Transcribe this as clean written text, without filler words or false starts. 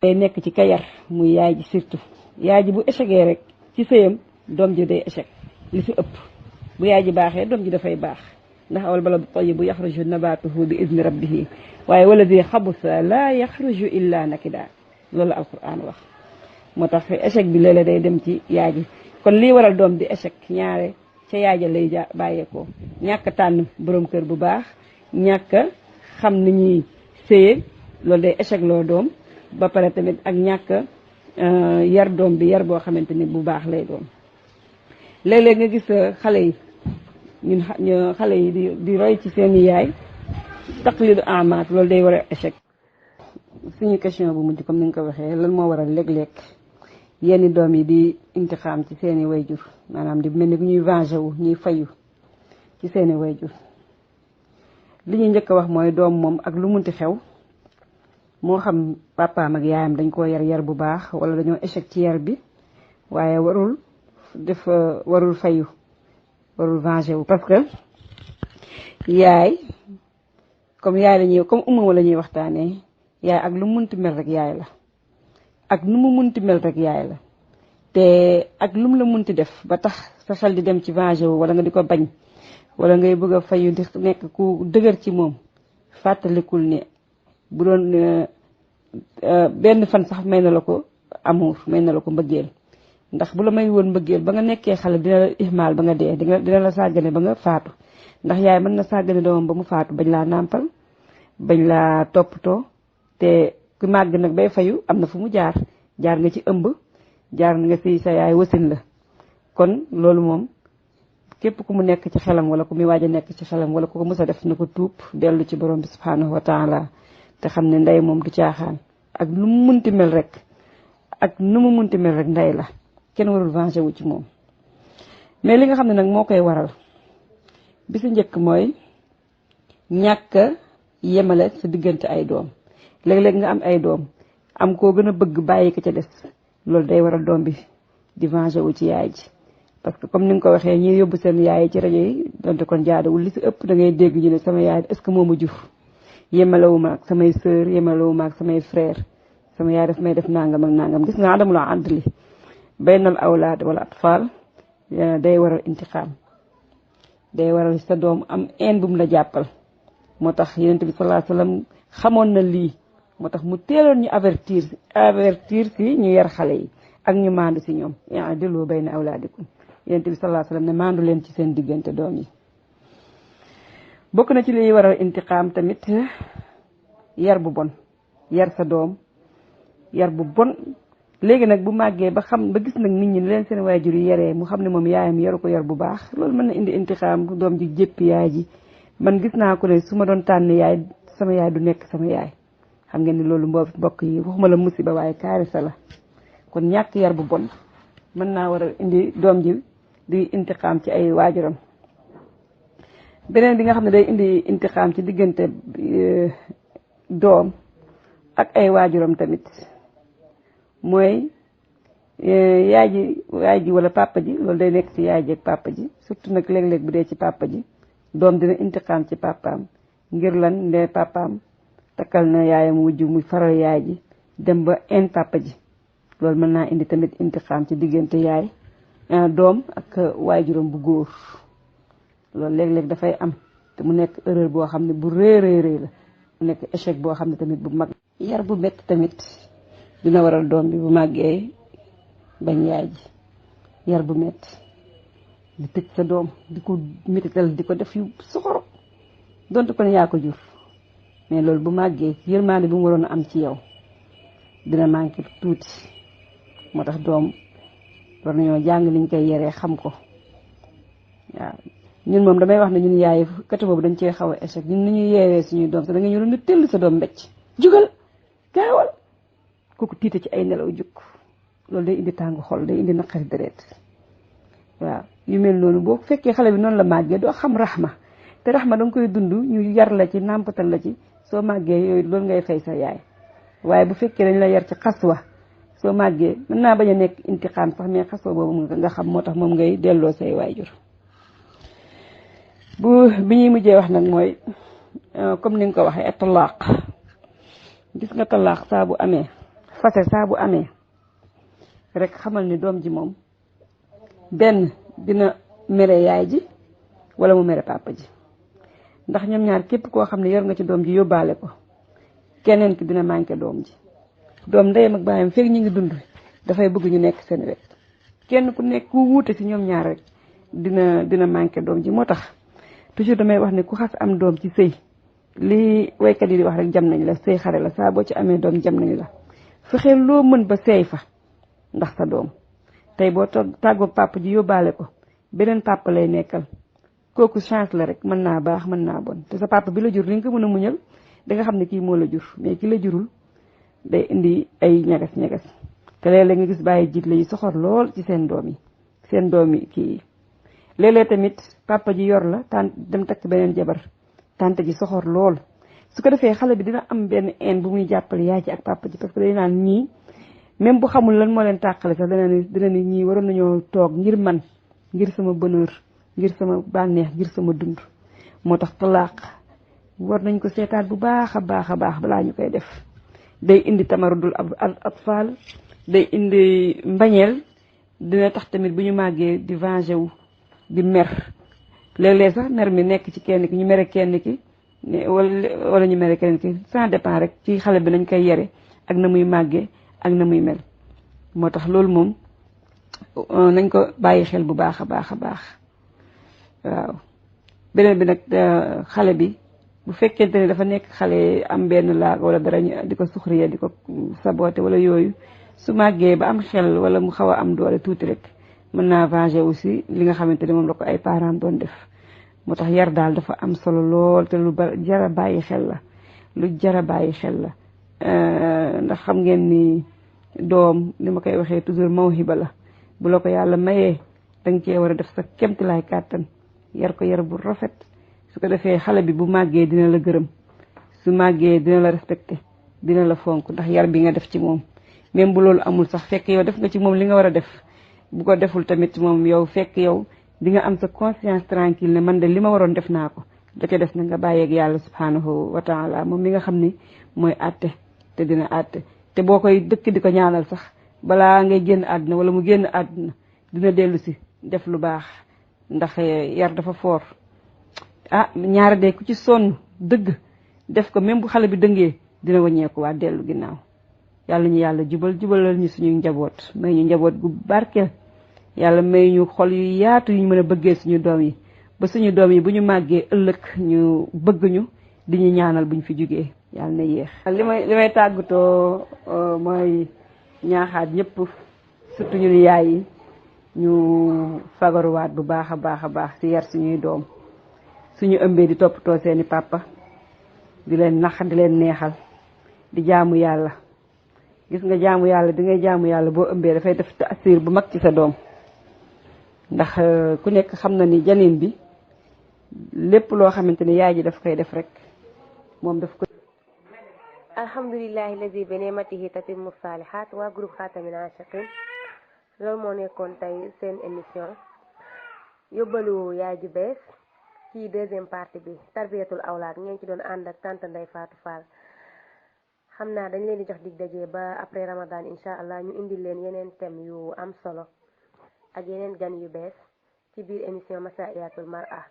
day nekk ci ka yar muy yaay ji surtout yaay ji bu échecgee rek ci sëyam doom ji day échec li fi ëpp bu yaay ji baaxee doom ji dafay baax ndax awal baladu tayyibu yaxruju nabatuhu bi idni rabbihi waaye wala di xabusa laa yaxruju illa nakida loolu alquran wax moo tax échec bi léeg-léeg day dem ci yaay ji kon lii waral doom di échec ñaare ca yaay ja lay bàyyeekoo ñàkk tànn borom kër bu baax ñàkk xam ni ñuy sëye loolu day échec loo doom ba pare tamit ak ñàkk yar doom bi yar boo xamante ni bu baax lay doon léeg-léeg nga gis xale yi ñun xale yi di roy ci seeni yaay taqlidu amaat loolu day war a échec. suñu question bu mujj comme ni nga ko waxee lan moo waral léeg-léeg yenn doom yi di intixaam ci seeni wayjur maanaam di mel ni ñuy venger wu ñuy fayu ci seeni wayjur li ñuy njëkk a wax mooy doom moom ak lu munti xew moo xam papaam ak yaayam dañ koo yar bu baax wala dañoo échec ci yar bi waaye warul fayu warul venger wu parce que yaay comme umma la ñuy waxtaanee yaay ak lu mu munti mel rek yaay la ak nu mu munti mel rek yaay la te ak lu mu la munti def ba tax sa xel di dem ci venger wu wala nga di ko bañ wala ngay bëgg a fayu di nekk ku dëgër ci moom fàttalikul ne bu doon benn fan sax may na la ko amour may na la ko mbëggeel ndax bu la may woon mbëggeel ba nga nekkee xale dina la ihmaal ba nga dee dina la sàggane ba nga faatu ndax yaay mën na sàggane doomam ba mu faatu bañ laa nàmpal bañ laa toppatoo te ku màgg nag bay fayu am na fu mu jaar nga ci ëmb jaar nga si sa yaay wasin la kon loolu moom képp ku mu nekk ci xelam wala ku muy waaj a nekk ci xelam wala ku ko mës a def na ko tuub dellu ci borom bi subhanahu wa taala te xam ne ndey moom du caaxaan ak nu mu munti mel rek ndey la kenn warul venger wu ci moom. mais li nga xam ne nag moo koy waral bi si njëkk mooy ñàkk yemale sa diggante ay doom léeg-léeg nga am ay doom am koo gën a bëgg bàyyi ko ca des loolu day waral doom bi di venger wu ci yaay ji. parce que comme ni nga ko waxee ñi yóbbu seen yaay ci rajo yi donte kon jaaduwul li si ëpp da ngay dégg ñu ne sama yaay est-ce que moo ma jur yemalewuma ak samay sœur yemalewuma ak samay frère sama yaay daf may def nangam ak nangam gis nga adamul adli baynal awlaad wala atfal day waral intixaam day waral sa doom am bu mu la jàppal moo tax yonent bi sallallahu alayhi wasallam xamoon na lii moo tax mu teeloon ñu avertir si ñu yar xale yi ak ñu maandu si ñoom yaa delloo bayna awlaadikum yonent bi sallallahu alayhi wasallam ne maandu leen ci seen diggante doom yi. bokk na ci liy waral intiqaam tamit yar bu bon yar sa doom yar bu bon léegi nag bu màggee ba gis nag nit ñi leen seen waajur yi yaree mu xam ne moom yaayam yaru ko yar bu baax loolu mën na indi intiqaam doom ji jéppi yaay ji. man gis naa ko ne su ma doon tànn yaay sama yaay du nekk sama yaay xam ngeen ni loolu mbokk yi waxuma la musiba waaye kaarisa la kon ñàkk yar bu bon mën naa war a indi doom ji di intiqaam ci ay waajuram. beneen bi nga xam ne day indi intixaam ci diggante doom ak ay waajuram tamit mooy yaay ji wala papa ji loolu day nekk ci yaay ji ak papa ji surtout nag léeg-léeg bu dee ci papa ji doom dina intixaam ci papaam ngir lan ndee papaam takkal na yaayam wujj muy faral yaay ji dem ba papa ji loolu mën naa indi tamit intixaam ci diggante yaay doom ak waajuram bu góor. loolu léeg-léeg dafay am te mu nekk erreur boo xam ne bu rëy la mu nekk échec boo xam ne tamit bu mag. yar bu métti tamit dina waral doom bi bu màggee bañ yaay ji yar bu métti di tëj sa doom di ko métital di ko def yu soxoro donte ko ne yaa ko jur mais loolu bu màggee yërmaande bi mu waroon a am ci yow dina manqué tuuti moo tax doom war nañoo jàng niñ koy yaree xam ko waaw. ñun moom damay wax ne ñun yaay côté boobu dañ cee xaw a échec ñun ni ñuy yeewee suñuy doom sax da nga ñëw ne tell sa doom mbécc jugal gaawal kooku tiite ci ay nelaw jukk loolu day indi tàngu xol day indi naqari deret waaw yu mel noonu boo fekkee xale bi noonu la màggee doo xam raxma te raxma da nga koy dund ñu yar la ci nàmpatal la ci soo màggee yooyu loolu ngay fay sa yaay waaye bu fekkee dañ la yar ci xaswa soo màggee mën naa bañ a nekk intixaam sax mais xaswa boobu nga xam moo tax moom ngay delloo say waajur. bi ñuy mujjee wax nag mooy comme ni nga ko waxee talaaq gis nga talaaq saa bu amee fase saa bu amee rek xamal ni doom ji moom benn dina mere yaay ji wala mu mere papa ji ndax ñoom ñaar képp koo xam ne yor nga ci doom ji yóbbaale ko keneen ki dina manqué doom ji doom ndeyam ak baayam fekk ñu ngi dund dafay bëgg ñu nekk seen wet kenn ku nekk ku wuute si ñoom ñaar rek dina manqué doom ji moo tax toujours damay wax ne ku xas am doom ci sëy li waykat yi di wax rek jam nañ la sëy xare la saa boo ci amee doom jam nañ la fexeel loo mën ba seey fa ndax sa doom tey boo tàggoo papa ji yóbbaale ko beneen papa lay nekkal kooku chance la rek mën naa baax mën naa bon te sa papa bi la jur li nga ko mën a muñal da nga xam ne kii moo la jur mais ki la jurul day indi ay ñagas-ñagas te léeg-léeg nga gis bàyyi jiit la yi soxor lool ci seen doom yi kii yi léeg-léeg tamit papa ji yor la tant dem takk beneen jabar tante ji soxor lool su ko defee xale bi dina am benn haine bu muy jàppale yaay ji ak papa ji parce que day naan ñii même bu xamul lan moo leen tàqale sax dina ni ñii waroon nañoo toog ngir man ngir sama bonheur ngir sama bànneex ngir sama dund moo tax talaaq war nañ ko seetaat bu baax a baax balaa ñu koy def day indi tamarudul atfal day indi mbañeel dina tax tamit bu ñu màggee di venger wu di mer léeg-léeg sax mer mi nekk ci kenn ki ñu mere kenn ki wala ñu mere kenn ki ça dépend rek ci xale bi nañ koy yare ak na muy màggee ak na muy mel moo tax loolu moom nañ ko bàyyi xel bu baax a baax waaw beneen bi nag xale bi bu fekkente ne dafa nekk xale am benn laag wala dara ñu di ko suxriya di ko saboté wala yooyu su màggee ba am xel wala mu xaw a am doole tuuti rek mën naa venger aussi li nga xamante ne moom la ko ay parents doon def moo tax yar daal dafa am solo lool te lu jara bàyyi xel la ndax xam ngeen ni doom li ma koy waxee toujours mawhiba la bu la ko yàlla mayee danga cee war a def sa kemtilaay kàttan yar ko yar bu rafet su ko defee xale bi bu màggee dina la gërëm su màggee dina la respecté dina la fonk ndax yar bi nga def ci moom même bu loolu amul sax fekk yow def nga ci moom li nga war a def bu ko deful tamit moom yow fekk yow di nga am sa conscience tranquille ne man de li ma waroon def naa ko da ca des na nga bàyyeeg yàlla subhanahu wa taala moom mi nga xam ni mooy àtte te dina àtte te boo koy dëkk di ko ñaanal sax balaa ngay génn àdduna wala mu génn àdduna dina dellu si def lu baax ndax yar dafa foor ñaara de ku ci sonn dëgg def ko même bu xale bi dëngee dina wàññeeku waa dellu ginnaaw yàlla ñu yàlla jubalal ñu suñu njaboot may ñu njaboot gu barkeel yàlla may ñu xol yu yaatu yu ñu mën a bëggee suñu doom yi ba suñu doom yi bu ñu màggee ëllëg ñu bëgg ñu di ñu ñaanal buñ fi jógee yàlla na yéex. li may tàggatoo mooy ñaaxaat ñëpp surtout ñun yaay yi ñu fagaruwaat bu baax a baax ci yar suñuy doom suñu ëmbee di toppatoo seeni papa di leen nax di leen neexal di jaamu yàlla gis nga jaamu yàlla di ngay jaamu yàlla boo ëmbee dafay def taasir bu mag ci sa doom ndax ku nekk xam na ni janin bi lépp loo xamante ni yaay ji daf koy def rek moom daf ko. alhamdulillahi lazi bi ni'matihi tatimmu salihat waa groupe Khatamin Ashiqin loolu moo nekkoon tey seen émission yóbbalu yaay ju bees ci deuxième partie bi tarbiyatul awlaad ngeen ci doon ànd ak tante Ndeye Fatou Fall xam naa dañ leen di jox dig daje ba après Ramadan incha allah ñu indil leen yeneen thème yu am solo ak yeneen gan yu bees ci biir émission Masaiyatul Mar'a